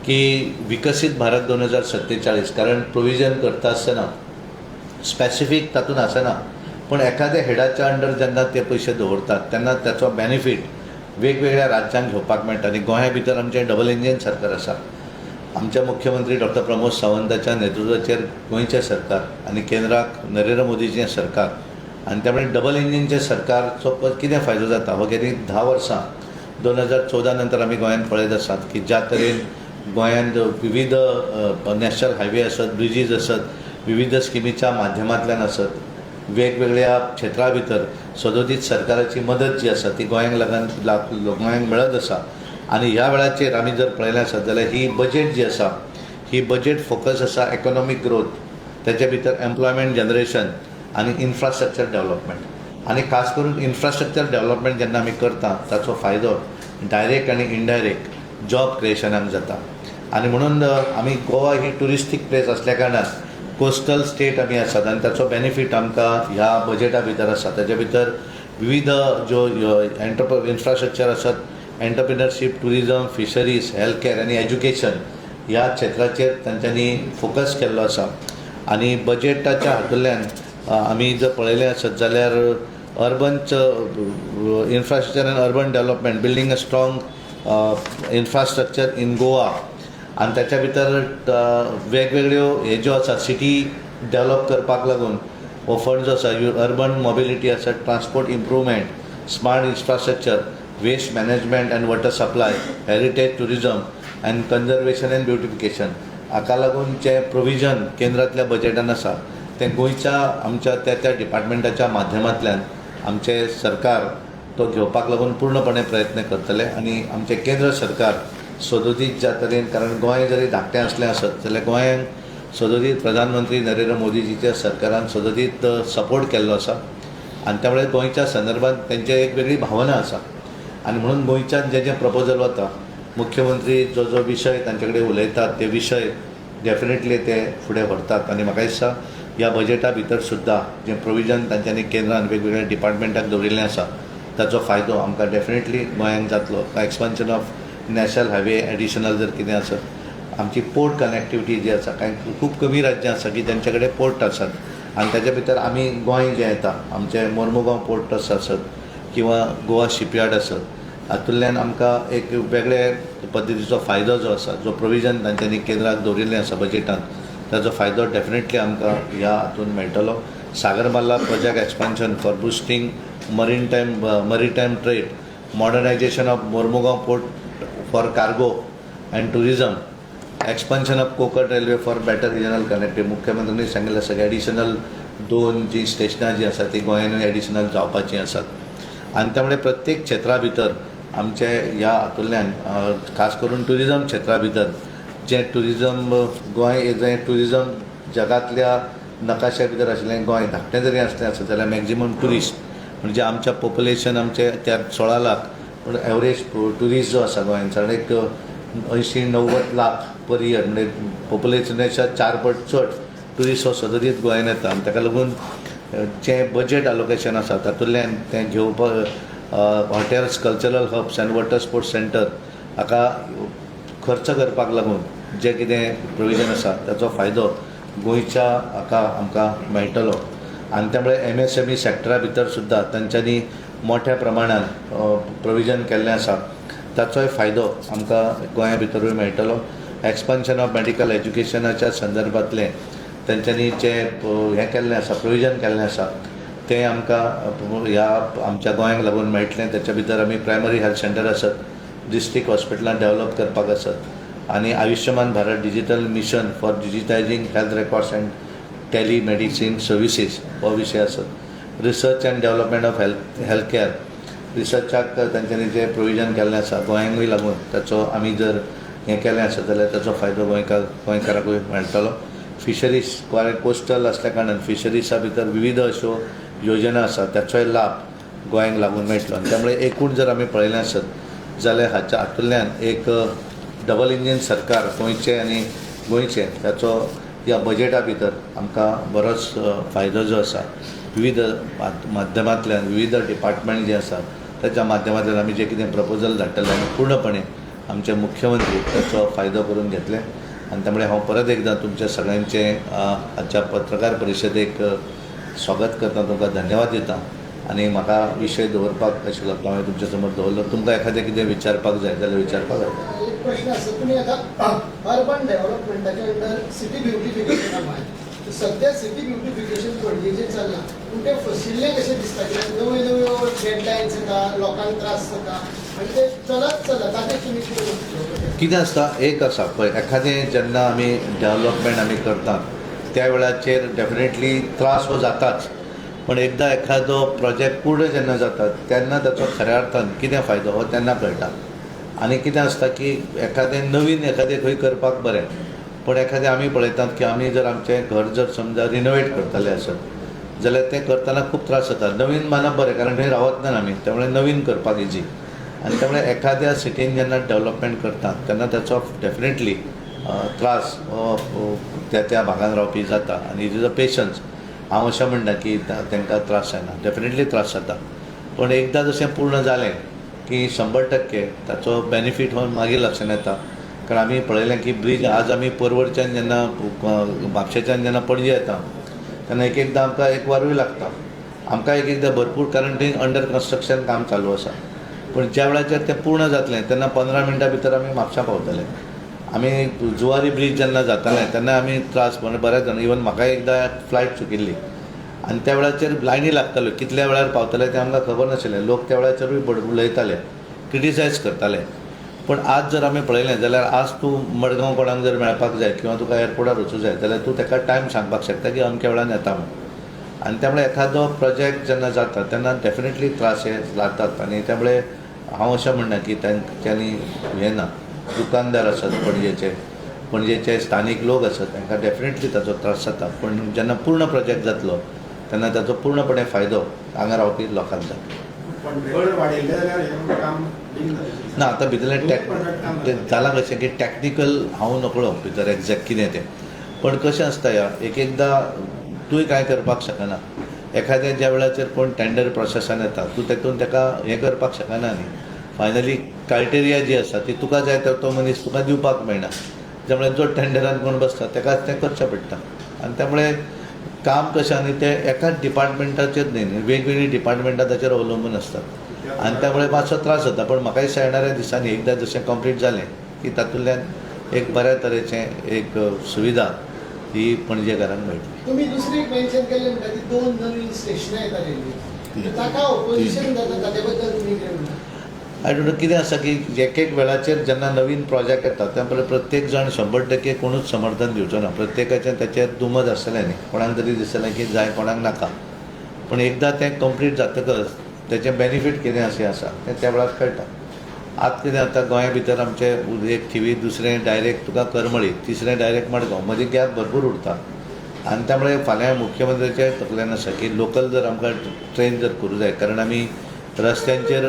की विकसीत भारत 2047, कारण प्रोविजन करता आसतना स्पॅसिफीक तातूंत आसना, पूण एखाद्या हेडाच्या अंडर जेन्ना ते पयशे दवरतात तेन्ना ताचो बेनिफीट वेगवेगळ्या राज्यांक घेवपाक मेळटा. आनी गोंया भितर आमचें डबल इंजीन सरकार आसा. आमचे मुख्यमंत्री डॉक्टर प्रमोद सावंताच्या नेतृत्वाचेर गोंयचें सरकार आनी केंद्राक नरेंद्र मोदीचें सरकार, आनी त्यामुळे डबल इंजीनचें सरकारचो कितें फायदो जाता हो गेलीं 10 वर्सां 2014 नंतर आमी गोंयांत पळयत आसात की ज्या तरेन गोंयांत विविध नॅशनल हायवे आसत, ब्रिजीस आसत, विविध स्किमीच्या माध्यमांतल्यान आसत, वेगवेगळ्या क्षेत्रा भितर सदोदीत सरकाराची मदत जी आसा ती गोंयांक लागून गोंयांक मेळत आसा. आनी ह्या वेळाचेर आमी जर पळयलें आसत जाल्यार ही बजेट जी आसा ही बजेट फोकस आसा इकॉनॉमीक ग्रोथ, तेच्या भितर एम्प्लॉयमेंट जनरेशन आनी इन्फ्रास्ट्रक्चर डेव्हलपमेंट. आनी खास करून इन्फ्रास्ट्रक्चर डेव्हलपमेंट जेन्ना आमी करता ताचो फायदो डायरेक्ट आनी इनडायरेक्ट जॉब क्रिएशनाक जाता. आनी म्हणून आमी गोवा ही ट्युरिस्टीक प्लेस आसल्या कारणान कोस्टल स्टेट आमी आसात आनी ताचो बेनिफीट आमकां ह्या बजेटा भितर आसा. ताच्या भितर विविध ज्यो इन्फ्रास्ट्रक्चर आसत, entrepreneurship, tourism, fisheries, health care आनी एज्युकेशन ह्या क्षेत्राचेर तांच्यांनी फोकस केल्लो आसा. आनी बजेटाच्या हातूंतल्यान आमी जर पळयलें आसत जाल्यार urban infrastructure and urban development, building a strong infrastructure in Goa. आनी ताच्या भितर वेगवेगळ्यो हे ज्यो आसा सिटी डेव्हलप करपाक लागून हो फंड जो आसा, अर्बन मोबिलिटी आसा, transport improvement, smart infrastructure, waste management and water supply, heritage tourism and conservation and beautification हाका लागून जें प्रोविजन केंद्रांतल्या बजेटान आसा तें गोंयच्या आमच्या त्या त्या डिपार्टमेंटाच्या माध्यमांतल्यान आमचें सरकार तो घेवपाक लागून पूर्णपणे प्रयत्न करतले. आनी आमचें केंद्र सरकार सदोदीत ज्या तरेन, कारण गोंय जरी धाकटें आसलें आसत जाल्यार गोंयांक सदोदीत प्रधानमंत्री नरेंद्र मोदीजीच्या सरकारान सदोदीत सपोर्ट केल्लो आसा आनी त्यामुळे गोंयच्या संदर्भात तेंची एक वेगळी भावना आसा. आनी म्हणून गोंयच्यान जें जें प्रपोजल वता, मुख्यमंत्री जो जो विशय तांचे कडेन उलयतात ते विशय डेफिनेटली ते फुडें व्हरतात. आनी म्हाका दिसता ह्या बजेटा भितर सुद्दां जें प्रोविजन तांच्यांनी केंद्रान वेगवेगळ्या डिपार्टमेंटाक दवरिल्लें आसा ताचो फायदो आमकां डेफिनेटली गोंयांक जातलो. Expansion of national highway additional जर कितें आसत, आमची पोर्ट कनेक्टिविटी जी आसा, कांय खूब कमी राज्यां आसा की तांचे कडेन पोर्ट आसात आनी ताच्या भितर आमी गोंय जें येता, आमचें मोर्मुगांव पोर्ट ट्रस्ट आसत किंवा गोवा शिपयार्ड आसत, हातूंतल्यान आमकां एक वेगळे पद्दतीचो फायदो जो आसा, जो प्रोविजन तांच्यांनी केंद्राक दवरिल्लें आसा बजेटान, ताचो फायदो डेफिनेटली आमकां ह्या हातूंत मेळटलो. Sagarmala project expansion for boosting maritime trade, modernisation of Mormugao port for cargo and tourism, expansion of Konkan railway for better regional connectivity. मुख्यमंत्र्यांनी सांगिल्लें आसा की एडिशनल 2 जी स्टेशनां जी आसा ती गोंयानूय एडिशनल जावपाचीं आसात. आनी त्यामुळे प्रत्येक क्षेत्रा भितर आमचे ह्या हातूंतल्यान खास करून ट्युरिजम क्षेत्रा भितर जें ट्युरिजम गोंय जें ट्युरिजम जगांतल्या नकाशा भितर आशिल्लें गोंय धाकटें जरी आसलें आसत जाल्यार मॅक्झिमम ट्युरिस्ट म्हणजे आमच्या पॉप्युलेशन आमचें त्या 16 लाख पूण एवरेज ट्युरिस्ट जो आसा गोंयांत सादारण एक 80-90 लाख पर इयर, म्हणजे पॉप्युलेशनाच्या 4 पट चड ट्युरिस्ट हो सदोदीत गोंयांत येता. आनी ताका लागून जें बजेट अलोकेशन आसा तातूंतल्यान तें घेवपाक hotels, cultural hubs and water sports centre हाका खर्च करपाक लागून जें कितें प्रोविजन आसा ताचो फायदो गोंयच्या हाका आमकां मेळटलो. आनी त्यामुळे MSME सॅक्टरा भितर सुद्दां तांच्यांनी मोठ्या प्रमाणान प्रोविजन केल्लें आसा ताचोय फायदो आमकां गोंया भितरूय मेळटलो. एक्सपान्शन ऑफ मॅडिकल एज्युकेशनाच्या संदर्भांतलें तांच्यांनी जें हें केल्लें आसा, प्रोविजन केल्लें आसा तें आमकां ह्या आमच्या गोंयांक लागून मेळटलें. ताच्या भितर आमी प्रायमरी हेल्थ सेंटर आसत, डिस्ट्रिक्ट हॉस्पिटलां डेव्हलप करपाक आसत आनी Ayushman Bharat digital mission for digitising health records and telemedicine services हो विशय आसत. Research and development of health care रिसर्चाक तांच्यांनी जें प्रोविजन केल्लें आसा गोंयांकूय लागून ताचो आमी जर हें केलें आसत जाल्यार ताचो फायदो गोंयकाराकूय मेळटलो. फिशरीज, गोंय कोस्टल आसल्या कारणान फिशरीजा भितर विविध अश्यो योजना आसा ताचोय लाभ गोंयांक लागून मेळटलो. आनी त्यामुळे एकूण जर आमी पळयलें आसत जाल्यार हाच्या हातूंतल्यान एक डबल इंजीन सरकार गोंयचें आनी गोंयचें ताचो ह्या बजेटा भितर आमकां बरोच फायदो जो आसा विविध माध्यमांतल्यान विविध डिपार्टमेंट जे आसा ताच्या माध्यमांतल्यान आमी जें कितें प्रपोजल धाडटले आनी पूर्णपणे आमचे मुख्यमंत्री ताचो फायदो करून घेतले. आनी त्यामुळे हांव परत एकदां तुमच्या सगळ्यांचें आजच्या पत्रकार परिशदेक स्वागत करता, तुमकां धन्यवाद दिता आनी म्हाका विशय दवरपाक आशिल्लो तो हांवें तुमच्या समोर दवरलो. तुमकां एखादें कितें विचारपाक जाय जाल्यार विचारपाक जाय. एक प्रश्न आसा, तुमी आतां अर्बन डेव्हलपमेंटाच्या अंडर सिटी ब्युटिफिकेशना म्हळें, सद्या सिटी ब्युटिफिकेशन पणजेचें चल्लां, पूण तें फशिल्लें कशें दिसता, कित्याक नव्यो नव्यो डेडलायन्स येता, लोकांक त्रास जाता आनी ते चलत चलता. ताचेर तुमी कितें? कितें आसता, एक आसा पळय, एखादें जेन्ना आमी डेवलपमेंट आमी करतात त्या वेळाचेर डेफिनेटली त्रास हो जाताच, पण एकदां एखादो प्रोजेक्ट पूर्ण जेन्ना जाता तेन्ना ताचो खऱ्या अर्थान कितें फायदो हो तेन्ना कळटा. आनी कितें आसता की एखादें नवीन एखादें खंय करपाक बरें, पण एखादें आमी पळयतात की आमी जर आमचें घर जर समजा रिनोवेट करतले आसत जाल्यार तें करतना खूब त्रास जाता. नवीन मानप बरें, कारण थंय रावत ना आमी, त्यामुळे नवीन करपाक इजी. आनी त्यामुळे एखाद्या सिटीन जेन्ना डेवलपमेंट करतात तेन्ना ताचो डेफिनेटली त्रास हो त्या त्या भागान रावपी जाता. आनी it is a patience. हांव अशें म्हणना की तांकां त्रास जायना, डेफिनेटली त्रास जाता, पण एकदां जशें पूर्ण जालें की 100% ताचो बेनिफीट हो मागीर लक्षांत येता. कारण आमी पळयलें की ब्रीज आज आमी परवरच्यान जेन्ना म्हापशेच्यान जेन्ना पणजे येता तेन्ना एक एकदां आमकां एक वरूय लागता, आमकां एक एकदां भरपूर, कारण थंय अंडर कन्स्ट्रक्शन काम चालू आसा. पूण ज्या वेळाचेर तें पूर्ण जातलें तेन्ना 15 मिनटां भितर आमी म्हापशां पावतले. आमी जुवारी ब्रीज जेन्ना जातालें तेन्ना आमी त्रास बऱ्याच जाण, इवन म्हाका एकदां फ्लायट चुकिल्ली आनी त्या वेळाचेर लायनी लागताल्यो, कितल्या वेळार पावतले तें आमकां खबर नाशिल्लें. लोक त्या वेळाचेरूय उलयताले, क्रिटिसायज करताले. पूण आज जर आमी पळयलें जाल्यार आज तूं मडगांव कोणाक जर मेळपाक जाय किंवा तुका एअरपोर्टार वचूं जाय जाल्यार तूं ताका टायम सांगपाक शकता की अमक्या वेळान येता म्हूण. आनी त्यामुळे एखादो प्रोजेक्ट जेन्ना जाता तेन्ना डेफिनेटली त्रास हे जातात. आनी त्यामुळे हांव अशें म्हणना की तांच्यांनी हें ना, दुकानदार आसात पणजेचे, पणजेचे स्थानीक लोक आसात तांकां डेफिनेटली ताचो त्रास जाता, पूण जेन्ना पूर्ण प्रोजेक्ट जातलो तेन्ना ताचो पूर्णपणे फायदो हांगा रावपी लोकांक जातलो. ना आतां भितरलें जालां कशें की टॅक्निकल हांव नकळो भितर एग्जॅक्ट कितें तें, पण कशें आसता ह्या एक एकदां तूंय कांय करपाक शकना. एखाद्या ज्या वेळाचेर कोण टेंडर प्रोसेसान येता तूं तेतून ताका हें करपाक शकना न्ही. फायनली क्रायटेरिया जी आसा ती तुका जाय तर तो मनीस तुका दिवपाक मेळना, त्यामुळे जो टेंडरान कोण बसता ताकाच तें करचें पडटा. आनी त्यामुळे काम कशें आनी तें एकाच डिपार्टमेंटाचेर न्ही, न्ही वेगवेगळीं डिपार्टमेंटां ताचेर अवलंबून आसतात आनी त्यामुळे मातसो त्रास जाता. पण म्हाका दिसता येणाऱ्या दिसांनी एकदां जशें कंप्लीट जालें की तातूंतल्यान एक बऱ्या तरेचें एक सुविधा ही पणजेकारांक मेळटली. तुमी दुसरी एक मेन्शन केल्लें म्हणटा ती 2 नवीन स्टेशनां येता रेल्वे, ताका ओपोजिशन जाता, ताचे बद्दल तुमी कितें म्हणटा? I don't know, कितें आसा की एक एक वेळाचेर जेन्ना नवीन प्रोजेक्ट येता त्या पळय प्रत्येक जाण 100% कोणूच समर्थन दिवचो ना, प्रत्येकाचें ताचेर दुमत आसतलें न्ही, कोणाक तरी दिसतलें की जाय कोणाक नाका. पूण एकदां तें कंप्लीट जातकच तेचें बेनिफीट कितें अशें आसा तें त्या वेळार कळटा. आतां कितें जाता, गोंया भितर आमचें एक थिवी, दुसरें डायरेक्ट तुका करमळी, तिसरें डायरेक्ट मडगांव, मदीं गॅप भरपूर उरता. आनी त्यामुळे फाल्यां मुख्यमंत्र्याच्या तकल्यान आसा की लोकल जर आमकां ट्रेन जर करूं जाय, कारण आमी रस्त्यांचेर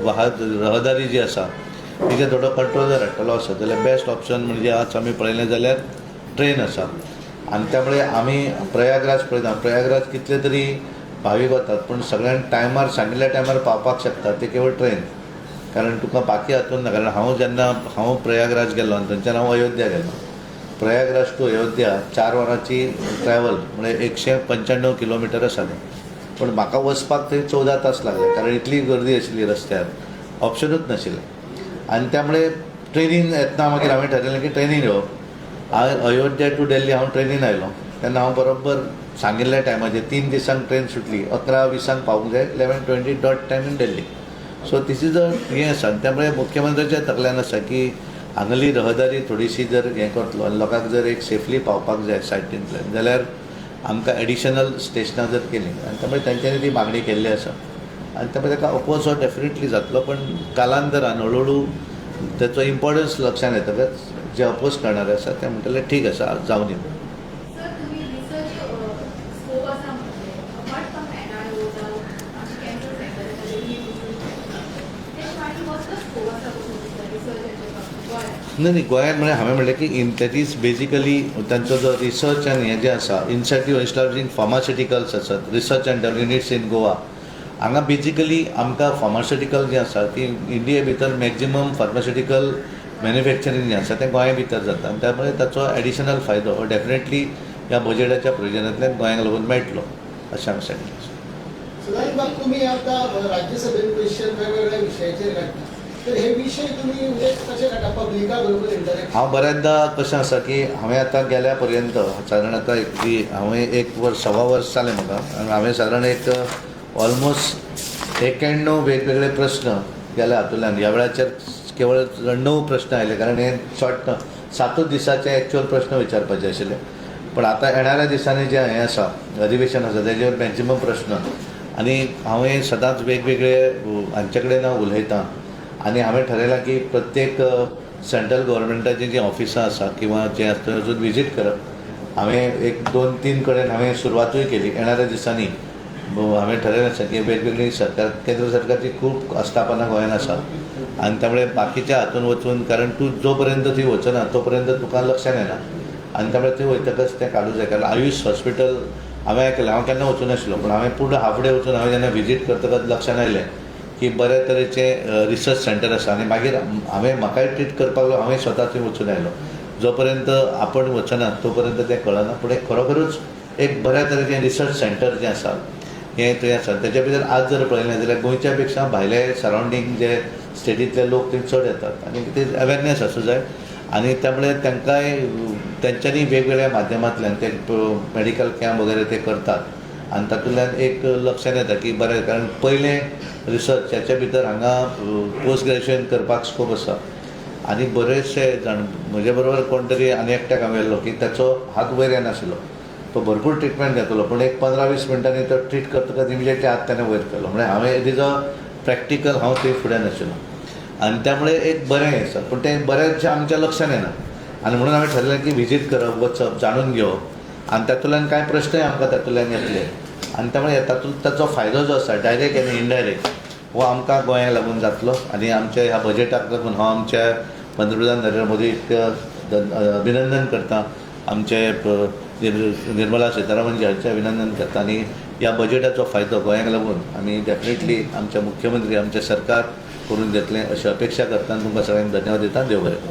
रहदारी जी आसा तिचेर थोडो कंट्रोल जर हाडटलो आसत जाल्यार बेस्ट ऑप्शन म्हणजे आज आमी पळयलें जाल्यार ट्रेन आसा. आनी त्यामुळे आमी प्रयागराज पळयता, प्रयागराज कितले तरी भावीक वतात, पूण सगळ्यांक टायमार सांगिल्ल्या टायमार पावपाक शकता ते केवळ ट्रेन, कारण तुका बाकी हातून ना. कारण हांव जेन्ना हांव प्रयागराज गेलो आनी थंयच्यान हांव अयोध्या गेलो, प्रयागराज टू अयोध्या 4 वरांची ट्रॅवल म्हणजे 195 किलोमिटर आसा तें, पूण म्हाका वचपाक थंय 14 तास लागले, कारण इतली गर्दी आशिल्ली रस्त्यार, ऑप्शनूच नाशिल्लें. आनी त्यामुळे ट्रेनीन येतना मागीर हांवें ठरयलें की ट्रेनीन येवप. हांवें अयोध्या टू दिल्ली हांव ट्रेनीन आयलो तेन्ना हांव बरोबर सांगिल्ल्या टायमाचेर 3 दिसांक ट्रेन सुटली, 11:20 पावूंक जाय, 11:20 dot time in Delhi. So this is a हें आसा. आनी त्यामुळे मुख्यमंत्र्याच्या तकल्यान आसा की हांगली रहदारी थोडीशी जर हें करतलो आनी लोकांक जर एक सेफली पावपाक जाय सायटींतल्यान जाल्यार आमकां एडिशनल स्टेशनां जर केलीं, आनी त्यामुळे तेंच्यांनी ती मागणी केल्ली आसा. आनी त्यामुळे ताका अपोज हो डेफिनेटली जातलो, पण कालांतरान हळू हळू ताचो इम्पॉर्टन्स लक्षांत येतकच जे अपोज करणारे आसा ते म्हणटले ठीक आसा, जावं दी. न्ही न्ही, गोंयांत म्हळ्यार हांवें म्हणलें की इन that is basically तांचो जो रिसर्च आनी हें जें आसा इन्सेंटीव एस्टाब्लिशींग फार्मास्युटिकल्स आसात, research and units in Goa. हांगा बेजिकली आमकां फार्मास्युटिकल जें आसा ती इंडिये भितर मॅक्झिमम फार्मास्युटिकल मॅन्युफॅक्चरींग जें आसा तें गोंया भितर जाता, आनी त्यामुळे ताचो एडिशनल फायदो हो डेफिनेटली ह्या बजेटाच्या प्रोविजनांतल्यान गोंयांक लागून मेळटलो अशें हांव सांगता. सदानंद बाब, तुमी आतां राज्यसभेन क्वेश्चन वेगवेगळ्या विशयाचेर काडटा, तर हे विशय तुमी म्हणजे कशे काडटा पब्लिका बरोबर इंटरेक्शन? हांव बऱ्याचदा कशें आसा की हांवें आतां गेल्या पर्यंत सादारण आतां एक जी हांवें एक वर्स सव्वा वर्स जालें म्हाका आनी हांवें सादारण एक ऑलमोस्ट 91 वेगवेगळे प्रस्न गेल्या हातूंतल्यान. ह्या वेळाचेर केवळ 9 प्रस्न आयले, कारण हे शॉर्ट 7 दिसाचे एक्चुअल प्रस्न विचारपाचे आशिल्ले. पण आतां येणाऱ्या दिसांनी जें हें आसा अधिवेशन आसा तेजेर मॅक्झिमम प्रस्न. आनी हांवें सदांच वेगवेगळे हांचे कडेन हांव उलयतां आनी हांवें ठरयलां की प्रत्येक सेंट्रल गव्हर्मेंटाचीं जीं ऑफिसां आसा किंवा जें आसा थंय वचून विजीट करप. हांवें 1, 2, 3 कडेन हांवें सुरवातूय केली. येणाऱ्या दिसांनी हांवें ठरयलें आसा की वेगवेगळी सरकार, केंद्र सरकारची खूब आस्थापनां गोंयांत आसा आनी त्यामुळे बाकीच्या हातून वचून, कारण तूं जो पर्यंत थंय वचना तो पर्यंत तुका लक्षान येना आनी त्यामुळे थंय वयतकच तें काडूं जाय. कारण आयुष हॉस्पिटल हांवें आयकलें, हांव केन्ना वचूं नाशिल्लो, पूण हांवें पूर्ण हाफ डे वचून हांवें जेन्ना विजीट करतकच लक्षान आयलें की बऱ्या तरेचें रिसर्च सेंटर आसा. आनी मागीर हांवें म्हाकाय ट्रीट करपाक लागलो, हांवें स्वता थंय वचून आयलो. जो पर्यंत आपण वचना तो पर्यंत तें कळना, पूण एक खरोखरूच एक बऱ्या तरेचें रिसर्च सेंटर जें आसा हें थंय आसा. तेच्या भितर आज जर पळयलें जाल्यार गोंयच्या पेक्षा भायले सरावंडींग जे स्टेटींतले लोक थंय चड येतात आनी ते अवेरनेस आसूं जाय. आनी त्यामुळे तांकांय तेंच्यांनी वेगवेगळ्या माध्यमांतल्यान ते मेडिकल कॅम्प वगैरे ते करतात आनी तातूंतल्यान एक लक्षांत येता की बरें, कारण पयलें रिसर्च ह्याच्या भितर हांगा पोस्ट ग्रॅज्युएशन करपाक स्कोप आसा. आनी बरेचशे जाण म्हजे बरोबर कोण तरी आनी एकट्याक हांवें व्हेल्लो की ताचो हात वयर येनाशिल्लो, तो भरपूर ट्रिटमेंट घेतलो, पूण एक 15-20 मिनटांनी तो ट्रीट करतकच इमिजिएटली हात ताणें वयर केलो. म्हळ्यार हांवें it is a practical, हांव थंय फुडें नाशिल्लो आनी त्यामुळे एक बरें आसा, पूण तें बरेंचशें आमच्या लक्षान येना. आनी म्हणून हांवें ठरयलें की विजीट करप, वचप, जाणून घेवप आनी तातूंतल्यान कांय प्रश्नय आमकां तातूंतल्यान येतले आनी त्यामुळे तातूंत ताचो फायदो जो आसा डायरेक्ट आनी इनडायरेक्ट हो आमकां गोंयांक लागून जातलो. आनी आमच्या ह्या बजेटाक लागून हांव आमच्या पंतप्रधान नरेंद्र मोदीक अभिनंदन करता, आमचे निर्मला सीतारामन हांचें अभिनंदन करता. आनी ह्या बजेटाचो फायदो गोंयांक लागून आमी डेफिनेटली आमचे मुख्यमंत्री, आमचें सरकार करून घेतलें अशी अपेक्षा करता. आनी तुमकां सगळ्यांक धन्यवाद दिता. देव बरें करूं.